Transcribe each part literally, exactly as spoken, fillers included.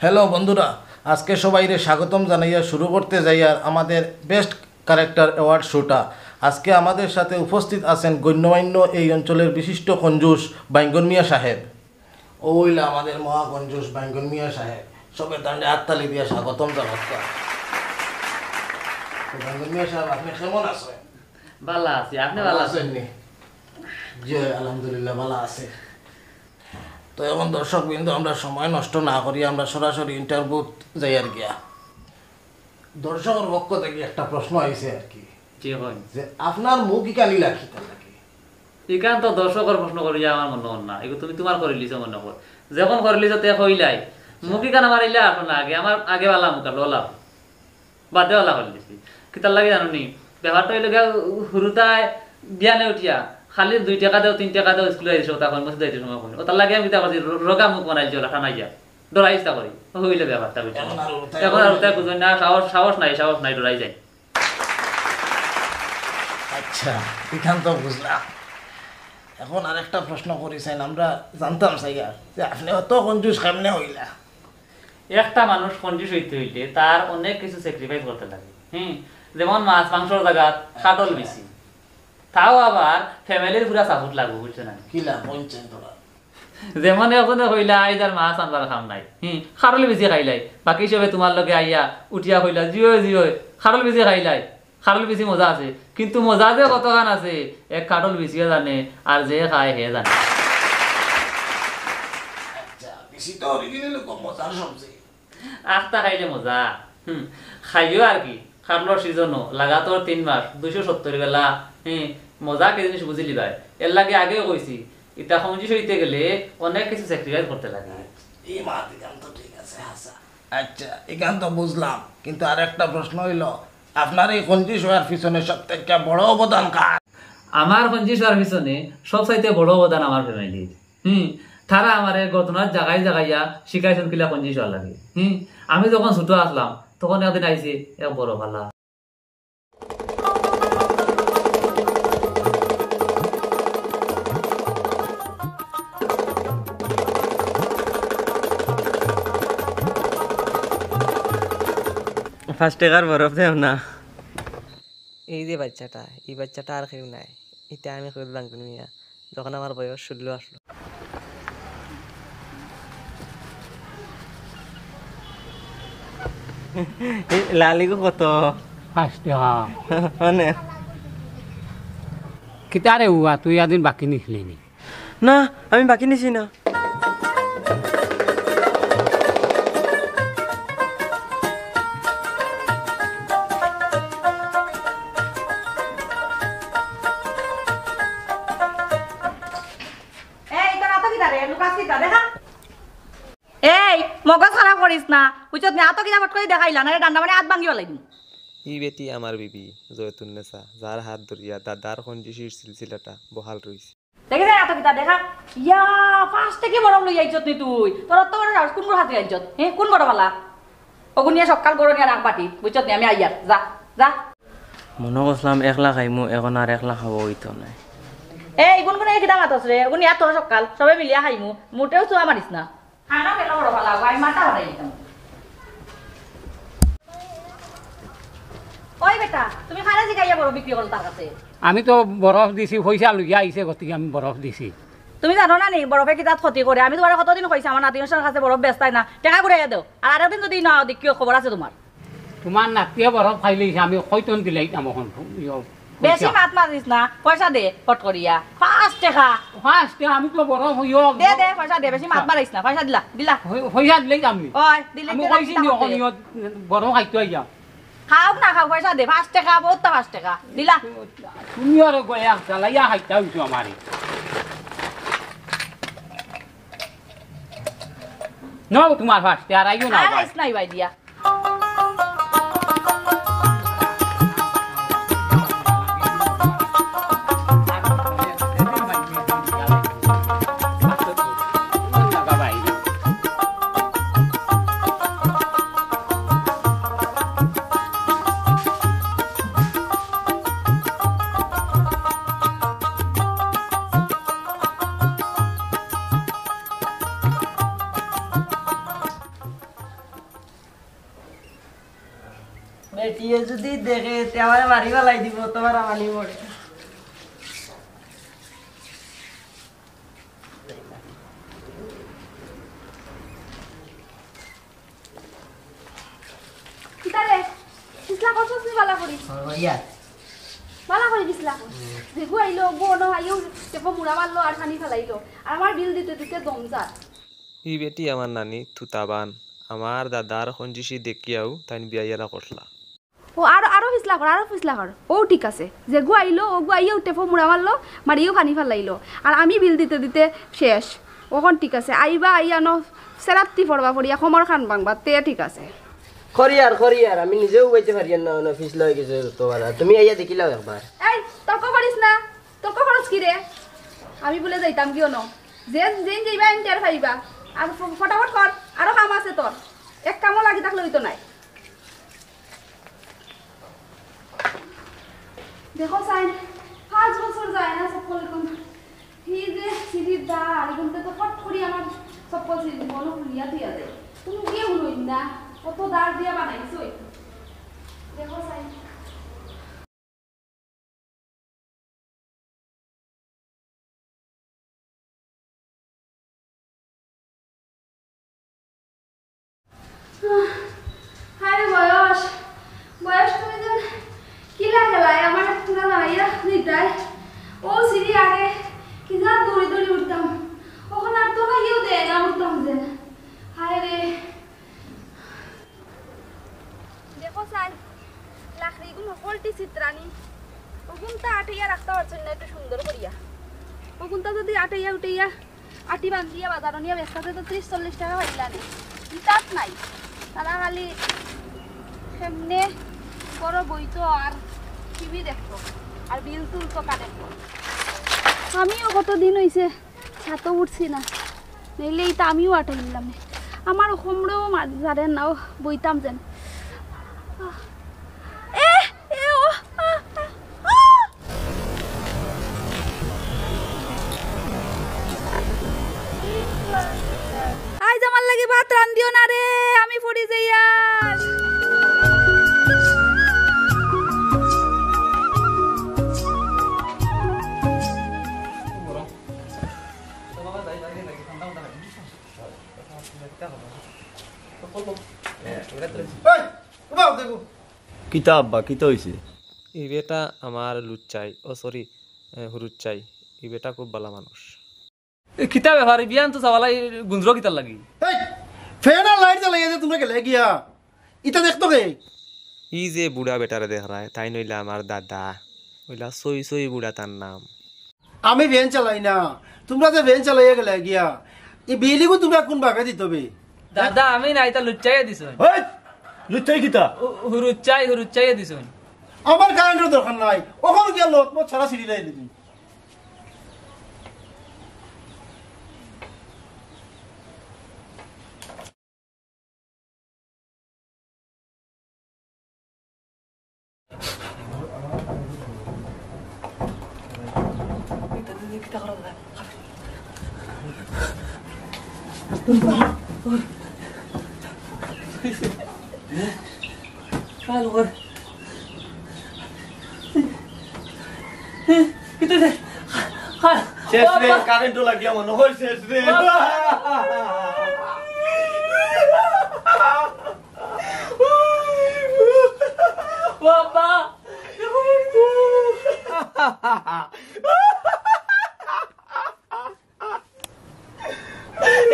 হ্যালো বন্ধুরা, আজকে সবাইরে স্বাগতম জানাইয়া শুরু করতে যাইয়ার আমাদের বেস্ট ক্যারেক্টার অ্যাওয়ার্ড শোটা। আজকে আমাদের সাথে উপস্থিত আছেন গণ্যমান্য এই অঞ্চলের বিশিষ্ট কঞ্জুস বাইঙ্গন মিয়া সাহেব। অউ অইলা আমাদের মহা কঞ্জুস বাইঙ্গন মিয়া সাহেব। সবে তানরে হাততালি দিয়া স্বাগতম জানাইতা। তো বাইঙ্গন মিয়া সাহেব, আপনি কেমন আছেন? ভালা আছি, আপনি ভালা আছেন? আছেন নি? জি, আলহামদুলিল্লাহ, ভালা আছি। তো এখন দর্শকবৃন্দ, আমরা সময় নষ্ট না করি, আমরা সরাসরি ইন্টারভিউত যাইয়ার গিয়া। দর্শকর পক্ষ থাকি একটা প্রশ্ন আইছে আর কি, জি, কইন। যে আপনার মুখ ইখান ইলা কিতার লাগি? ইখান তো দর্শকর প্রশ্ন করিয়া আমার মনো অর না, ইগু তুমি তুমার করিলিছো মনো কর। যখন করিলিছো তে কইলাই, মুখ ইখান আমার ইলা আছো না, আগে আমার আগে ভালা মুখ আলো, ওলা বাদে ওলা করিলিছি। কিতার লাগি জানো নি? ব্যাপারটা অইলো গিয়া, হুরুতায় বিয়ানে উঠিয়া খালি দুই টেকা দেও, তিন টেকা দেও, স্কুলে যাইতে সময় কইন, মসজিদে যাইতে সময় কইন। ওটার লাগি আমি কিতা করছি, র-, রোগা মুখ বানাইছি, ওলা টানাইয়া ডরাইছ তা করি। অউ অইলো ব্যাপারটা, বুঝছো? এখন আর হুরুতায় এখন আর হুরুতায় বুঝইন না, সাহস, সাহস নাই, সাহস নাই, ডরাই যাইন। আচ্ছা, ইখান তো বুঝলাম। এখন আরেকটা প্রশ্ন করি চাইন, আমরা জানতাম চাইয়ার যে আপনি অত কঞ্জুস কেমনে অইলা? একটা মানুষ কঞ্জুস অইতে অইলে তার অনেক কিছু স্যাক্রিফাইস করতে লাগে। হুম, যেমন মাছ মাংসর জাগাত কাঠল বেশি, তাও আবার ফ্যামিলির পুরা সাপোর্ট লাগবো, বুঝছো না? কিলা, কইন চাইন তোরা? যেমন একজনে কইলা, "আইজ আর মাছ আনবার কাম নাই, হুম, কাঠল বেশি খাইলাই।" বাকি সবে তুমার লগে আইয়া উঠিয়া কইলা, "জি অয়, জি অয়, কাঠল বেশি খাইলাই।" কাঠল বেশি মজা আছে, কিন্তু মজা যে কতখান আছে, এক কাঠল বেশিও জানে, আর যে খায় হে জানে। আচ্ছা, বেশি তো অরিজিনাল কম মজার সবজি। আখতা খাইলে মজা, হুম, খাইও আর কি। কাঠলর সিজনও লাগাতর তিন মাস, দুইশো সত্তর বেলা, হুম, মজা কি জিনিস বুঝিলিবায়। এর লাগি আগেও কইছি, ইতা কঞ্জুস অইতে গেলে অনেক কিছু স্যাক্রিফাইস করতে লাগে। এই মাত ইখান তো ঠিক আছে, হাছা। আচ্ছা, ইখান তো বুঝলাম, কিন্তু আরেকটা প্রশ্ন অইলো, আপনার এই কঞ্জুস অওয়ার পিছনে সব থাকি বড় অবদান কার? আমার কঞ্জুস অওয়ার পিছনে সব চাইতে বড় অবদান আমার ফ্যামিলির। হুম, তারা আমারে ঘটনার জাগায় জাগাইয়া শিখাইছইন কিলা কঞ্জুস অওয়া লাগে। হুম, আমি যখন ছোট আছলাম, তখন একদিন আইছে এক বড় ফালা। পাঁচ টেকার বরফ দেও না। এই যে বাচ্চাটা, এই বাচ্চাটা আর কেউ নায়। ইটা আমি খুললাম কোন মিয়া, যখন আমার বয়স ষোলো আসলো। এই লালিগু কত? পাঁচ টেকা। মানে? কিতারে উয়া, তুই এদিন বাকি নিছলি নি? না, আমি বাকি নিছি না। এই, তোর আতো কিতা রে? লুকাস কিতা? দেখা। এই, মগজ খারাপ করিস না। বুঝছত নি? আতো কিতা ফট করি দেখাইলা না রে, ডান্ডা মানে আত ভাঙ্গি ফালাই দিমু। ই বেটি আমার বিবি, জয়তুন্নেসা, যার হাত ধরিয়া দাদার কঞ্জুসির সিলসিলাটা বহাল রইছে। দেখি যায় আতো কিতা দেখা। ইয়া, পাঁচ টেকা বরফ লই আইছত নি তুই? তোর অত বড় সাহস, কোন বড় হাতে আনছত? হে, কোন বড় ফালা? অগুনিয়া সকাল গরনিয়া রাখ বাটি, বুঝছত নি? আমি আইয়ার, যা, যা। মনো করছিলাম একলা খাইমু, এখন আর একলা খাওয়া অইতো নায়। এই, গুনগুনে কিতা মাতস রে? অগুনিয়া তোর সকাল, সবে মিলিয়া খাইমু, মোটেও চুয়া মারিস না। খানা পেলো বড় ফালা, আমি মাথা ফাটাই দিতাম। ওই বেটা, তুমি কারে জিগাইয়া বরফ বিক্রি করো তার কাছে? আমি তো বরফ দিছি, পয়সা লইয়া আইছে, গতিকে আমি বরফ দিছি। তুমি জানো না নি বরফে কিতা ক্ষতি করে? আমি তুমারে কতদিন কইছি আমার নাতিনর কাছে বরফ বেচতায় না, টেকা ঘুরাইয়া দেও। আর আরেকদিন যদি না দেখিও, খবর আছে তুমার। তুমার নাতিয়ে বরফ খাইলিছে, আমি কয়তন দিলাইতাম অখন। ইয়ো, বেশি পয়সা। মাত মাতিস না, পয়সা দে, ফট করিয়া। পাঁচ টেকা। পাঁচ টেকা, আমি তো বরফ অইও। দে, দে, পয়সা দে, বেশি মাত মারাইস না, পয়সা দিলা, দিলা। পয়-, পয়সা দিলাইতাম আমি। ওই, দিলে আমি দিলা, কইছি দিলা নি, অখন দে। ইয়ো, বরফ খাইতো আইয়া। খাউক না খাউক, পয়সা দে, পাঁচ টেকা, বহুত তো পাঁচ টেকা, দিলা। তুমি আরো গয়া জ্বালাইয়া খাইতা অইছো আমারে। নাও তুমার পাঁচ টেকা, আর আইও না আর ভাই। আইস নাই ভাই দিয়া। বেটিয়ে যদি দেখে, তে আমারে মারি ফালাই দিব, তোমার আমানি মরে। কিতারে? ফিছলা করছস নি বালা করি? ইয়া। বালা করি ফিছলা কর। যেগু আইলো, অগু অনো আইয়াউ টেপো মুড়া মারলো আর পানি ফালাইলো। আর আমার বিল দিতে দিতে দম যার। ই বেটি আমার নানি তুতাবান। আমার দাদার কঞ্জুসি দেখিয়াউ তাইন বিয়া ইলা করলা। ও আরো, আরো ফিছলা কর, আরো ফিছলা কর। ও ঠিক আছে। যেগু আইলো, অগু আইয়াউ টেপো মুড়া মারলো, মারিয়াউ পানি ফালাইলো। আর আমি বিল দিতে দিতে শেষ। অখন ঠিক আছে। আইবা, আইয়া ন সেরাত্তি পড়বা পড়িয়া, কমর খান ভাঙবা, তে ঠিক আছে। করিয়ার, করিয়ার, আমি নিজেউ উবাইতে পারিয়ার না, অনো ফিছলা অই গেছে তো বালা। তুমি আইয়া দেখিলাও একবার। এই, তর্ক করিস না, তর্ক করস কিরে? আমি বুলে যাইতাম গি অনো? যে, যেইন যাইবা, এইন টের পাইবা। আর ফ-, ফটাফট কর, আরো কাম আছে তোর। এক কামো লাগি থাকলে অইতো নায়। দেখো চাইন, পাঁচ বছর যায় না চপ্পল অখন। হি যে সিঁড়ির দাঁড়, অগুনতে তো ফট করি আমার চপ্পল সিঁড়ির মনো খুলিয়া দিয়া যায়। তুমি গিয়ে হুনইন না, অত দাঁড় দিয়া বানাইছই। দেখো চাইন। হায় রে বয়স, বয়স তুমি যেন কিলা গেলায়, আমার একটু না মাইয়া নিতায়। ও সিঁড়ি আগে কি যা দৌড়ি দৌড়ি উঠতাম, অখন আর তো না ইয়েও দেয় না উঠতাম যেন। হায় রে। দেখো চাইন, লাকড়িগুন হকলটি ছিতরানি। অগুনতা আটাইয়া রাখতা পারছইন না একটু সুন্দর করিয়া। অগুনতা যদি আটাইয়া উটাইয়া আটি বান্ধিয়া বাজারো নিয়া বেচতা তে তো ত্রিশ চল্লিশ টেকা পাইলা নে। ইতাত নাই। তারা খালি কেমনে করো বইতো আর টিভি দেখতো। আর বিল তুলতো কারেন্টর। আমিও কত দিন অইছে ছাতো উঠছি না, নাইলে ইতা আমিও আটাইলাম। আমার কোমরেও মার-, জারে নাও, বইতাম যেন। আহ, এ, এ, ও, আ, আ, আ। আইজ আমার লাগি ভাত রান্ধিও না রে, আমি পড়ি যাইয়ার। এই, উবাও দেখো। কিতা আব্বা, কিতা অইছে? ই বেটা আমার লুচ্চাই, ও সরি, এ, হুরুচ্চাই। ই বেটা খুব বালা মানুষ। এ, কিতা ব্যাপার? বিয়ান তো চাওয়ালাই গুঞ্জরো কিতার লাগি? এই, ফ্যান আর লাইট জ্বালাইয়া যে তুমরা গেলে গিয়া, ইতা দেখতো কে? ই যে বুড়া বেটারে দেখরায়, তাইন অইলা আমার দাদা। অইলা সই সই বুড়া তার নাম। আমি ভ্যান চালাই না, তুমরা যে ভ্যান চালাইয়া গেলে গিয়া, ই বিল ইগু তুমরা কুন ভাগে দিতবে? দাদা, আমি না, ইতা লুচ্চাইয়া দিছইন। হেই! লুচ্চাই কিতা? উ-, হুরুচ্চাই, হুরুচ্চাইয়া দিছইন। আমার কারেন্টর দরকার নাই, অখন গিয়া লত মত সারা সিঁড়ি লাই দিবি। শেষ রে, কারেন্টও লাগিয়া মনে হয় শেষ রে। বাবা।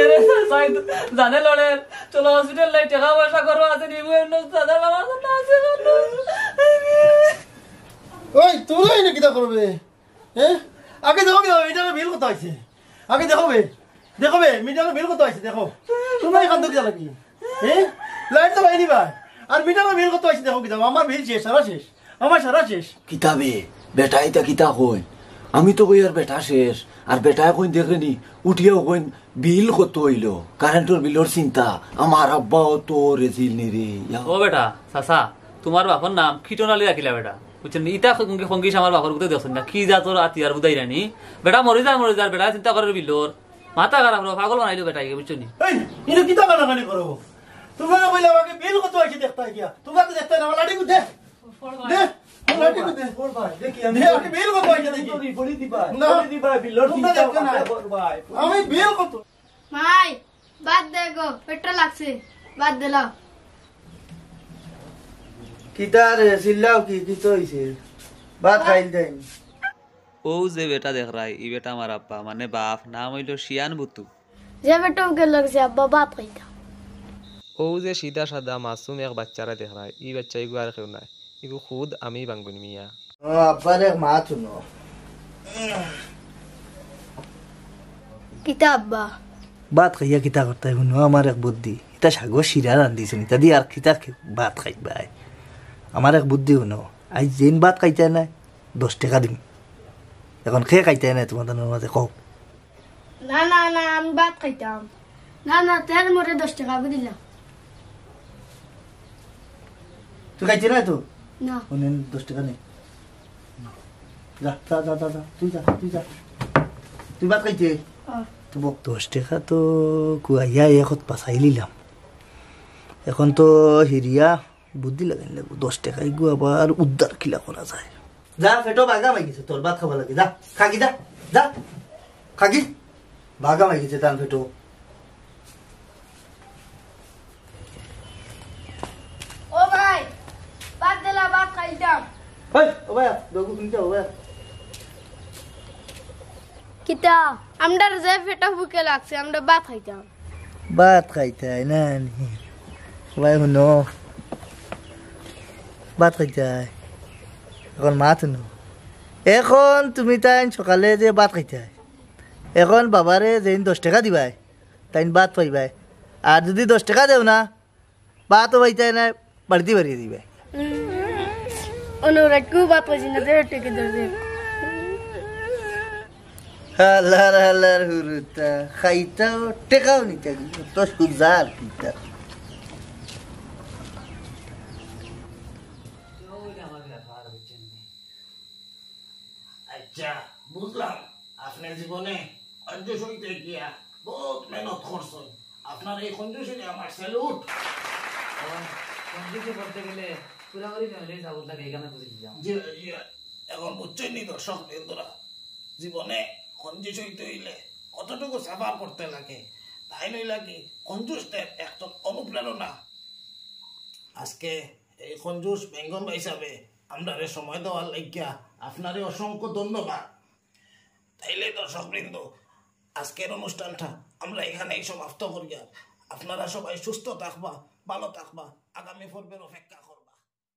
এরে সাইদ, জানে লড়ে, চলো হসপিটাল নাই, টাকা পয়সা করো, আছে নিবু এমন দাদা বাবা আছে না আছে বন্ধু। ওই, তুমরা এনে কিতা করবে? হ্যাঁ? আগে দেখো কিতা, মিটারর বিল কত আইছে? আগে দেখো বে, দেখো বে, মিটারর বিল কত আইছে দেখো। তুমরা এখান থেকে জ্বালাবি। হ্যাঁ? লাইট তো লাইনি ভাই। আর মিটারর বিল কত আইছে দেখো কিতা, আমার বিল শেষ, সারা শেষ। আমার সারা শেষ। কিতা বে, বেটা ইতা কিতা কইন? আমি তো কই আর বেটা শেষ, আর বেটায় কইন দেখরে নি, উঠিয়াউ কইন বিল কত অইলো, কারেন্টর বিলর চিন্তা, আমার আব্বাও তো রেজিল নি রে। ইয়া। ও বেটা, চাচা, তুমার বাপর নাম কীটন আলী রাখিলা বেটা, বুঝছইন নি? ইতা খঙ্গি-, খঙ্গিস আমার বাপর গুতে দেখছইন না, কি জাতর আতিয়ার বুঝাইরা নি? বেটা মরি যার, মরি যার, বেটা চিন্তা করের বিলর। মাথা খারাপ রে, পাগল বানাইলো বেটাইগে, বুঝছো নি? এই, ইনো কিতা কানাকানি করো? তোমরা কইলা আমাকে বিল কত আইছে দেখতায় গিয়া। তোমরা তো দেখতায় না, আমার লাঠি দে। দে, আমার লাঠি দে। দে, আমাকে বিল কত আইছে দেখি। না। তোমরা দেখতায় না। আমি বিল কত? মাই, বাদ দে গো, পেটটা লাগছে। বাদ দিলাম। কিতা রে, চিল্লাও কি, কিতা অইছে? ভাত খাইল দেন। অউ যে বেটা দেখরায়, ই বেটা আমার আব্বা, মানে বাপ, নাম অইলো শিয়ান বুতু। যে বেটা উকে লাগছে আব্বা ভাত খাইতা। অউ যে সিধা সাদা মাসুম এক বাইচ্চারে দেখরায়, ই বাইচ্চা ইগু আর কেউ নায়, ইগু খুদ আমি বাঙ্গুন মিয়া। ও আব্বার এক মাত হুনো। কিতা আব্বা? ভাত খাইয়া কিতা করতায় হুনো, আমার এক বুদ্ধি। ইতা শাগর শিরা রান্ধিছইন, ইতা দি আর কিতা খে-, ভাত খাইবায়? আমার এক বুদ্ধি হুনো, আইজ যেইন ভাত খাইতায় নায়, দশ টেকা দিমু। এখন কে খাইতায় নায় তুমার দোকানর মাঝে কও? না, না, না, আমি ভাত খাইতাম। না, না, তে মোরে দশ টেকা দিলাও। তুই খাইতে নায় তো? না। অনে দশ টেকা নে। যা, যা, যা, যা, যা। তুই যা, তুই যা। তুই ভাত খাইতে? অয়। তো বক। দশ টেকা তো কুয়াইয়া একত পাছাই লিলাম। এখন তো হিরিয়া বুদ্ধি লাগাইন লাগবো। দশ টেকা ইগু আবার উদ্ধার কিলা করা যায়। যা, পেটো বাগা মাই গেছে তোর ভাত খাবার লাগি। যা, খাগি যা, যা। খাগি। বাগা মাই গেছে তান পেটো। ও ভাই, ভাত দিলা, ভাত খাইতাম। এই, ও ভাই, দগু তুমি যাও, ভাই। কিতা? আমরার যে পেটো ভুকে লাগছে, আমরা ভাত খাইতাম। ভাত খাইতায় না নি? ভাই, হুনো। ভাত খাইতায়। এখন মাত হুনো। এখন তুমি তাইন সকালে যে ভাত খাইতায়, এখন বাবারে যেইন দশ টেকা দিবায়, তাইন ভাত পাইবায়। আর যুদি দশ টেকা দেও না, ভাতও পাইতায় না, বাড়িত বাড়িত দিবায়। অনুরাগকেও ভাত পাইছি না, দে টেকা দে, দে। হালার হালার হুরুতা, খাইতাও, টেকাও নিতা, তো সুজার কিতা। আচ্ছা, বুঝলাম। আপনে জীবনে কঞ্জুস অইতে গিয়া বউত মেহনত করছইন। আপনার এই কঞ্জুসিরে আমার salute। এখন কঞ্জুসি করতে গেলে পুরাপুরি family-র support লাগে, এখানে বুঝে দিলাম। জি, জি। এখন বুঝছইন নি দর্শক বৃন্দরা, জীবনে কঞ্জুস অইতে অইলে কতটুকু suffer করতে লাগে। তাইন অইলা কি কঞ্জুসদের একজন অনুপ্রেরণা। আজকে এই কঞ্জুস বেঙ্গম ভাই হিসাবে আমরারে সময় দেওয়ার লাগিয়া আপনারে অসংখ্য ধন্যবাদ। তাইলে দর্শকবৃন্দ, আজকের অনুষ্ঠানটা আমরা এখানেই সমাপ্ত করিয়ার। আপনারা সবাই সুস্থ থাকবা, ভালো থাকবা, আগামী পর্বের অপেক্ষা